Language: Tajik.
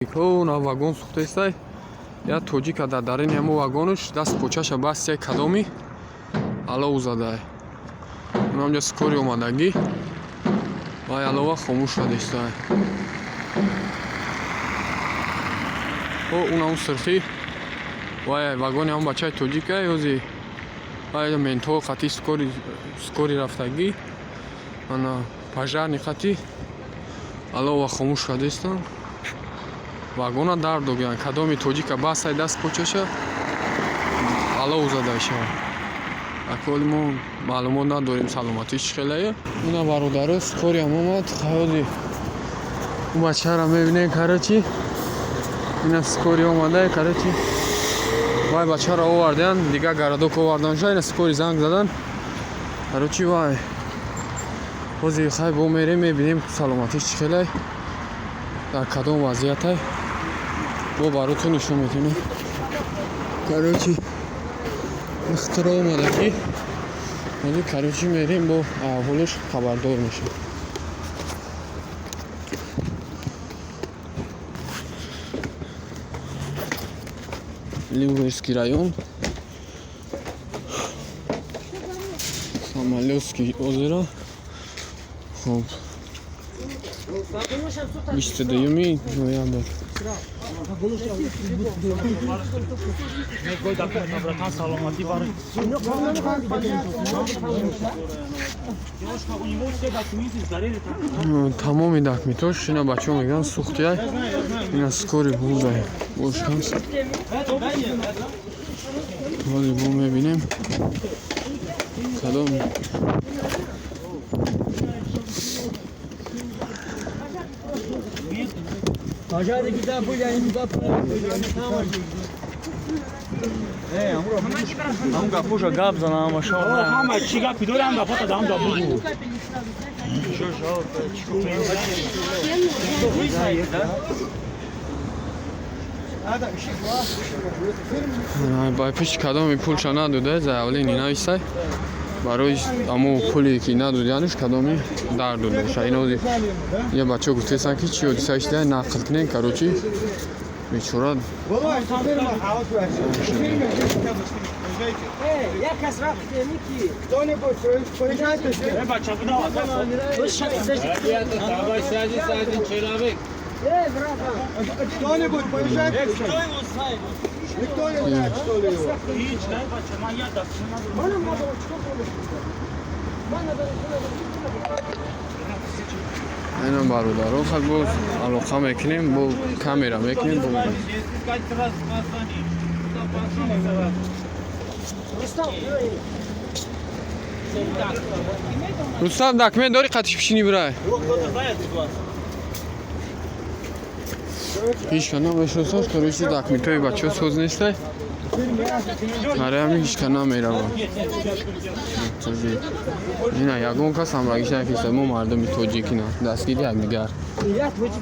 На вагон сӯхтаистай. Я тоҷика дар дарини ҳамо вагонуш даст почаша басти, кадоми алов задай. Унамҷа скорый омадагӣ, вай алова хомӯш шудистай. О, унам сирхӣ, вай вагони ҳамон бачаи тоҷика. Ёзи вай ментҳо қати скорый рафтагӣ, ана пожарный қати алова хомӯш кардистанд. Вагона дар догиянд, кадоми тоҷика бастай даст почаша, алов задаша. Аколи мо маълумот надорем, саломатиш чӣ хелае. Ина, бародаро, скорый ам омад. Хаёли ӯ бачаро мебинем. Короче, ина скорый омада, короче, вай бачаро овардиян, дигар городок овардан ша. Ина скорый занг задан. Короче, вай ҳозир хай бо мерем, мебинем, саломатиш чӣ хелай, дар кадом вазъиятай. Бо баротон нишон метонем. Короче, ихтиро омадагӣ ҳозир. Короче, мерем, бо аҳволаш хабардор мешавем. Люберецкий район, Самолётский озеро. Хоб, 22-юми ноябр. Братан, саломатӣ бар. Девушка, у него все документы сгорели там. Тамоми документош, ина бачаҳо мегӯянд, сӯхтияй. Ина скорый бурдай бошканс. Ҳозир мо мебинем, кадом. Пожарники там были, они туда поехали, они там. Ҳам гапоша гап занам, ҳамаша. Ҳама чӣ гапи дори, ҳам гапота дам да бугу. Ба пеши кадоми пулша надода, заявление нависай барои амо пуле ки надодиануш, кадоми дар дода боша. Ин ҳозир я бачаҳо гуфтесанд, ки чӣ ҳодиса шуда, нақл кунем. Короче, бечора. Як кас рафт ки Кто-нибудь поезжайте. Бача буда. Давай садись, один человек. Кто-нибудь поезжайте. Кто его знает? Никто не знает, что ли, его? Ҳеҷ не, бача, ман як дастча надорам. Ина, бародаро, хай боз алоқа мекунем, бо камера мекунем, бо Искать сразу позвони. Позвони сразу. Рустам, документ дори, қатиш пишини бирай. Его кто-то знает из вас? Ҳеҷ ка намешиносад. Короче, документҳои бачаҳо соз нестай, барои ҳамин ҳеҷ ка намерава. Ина ягон кас ҳамрагиш накиста. Мо мардуми тоҷикина, дастгири якдигар.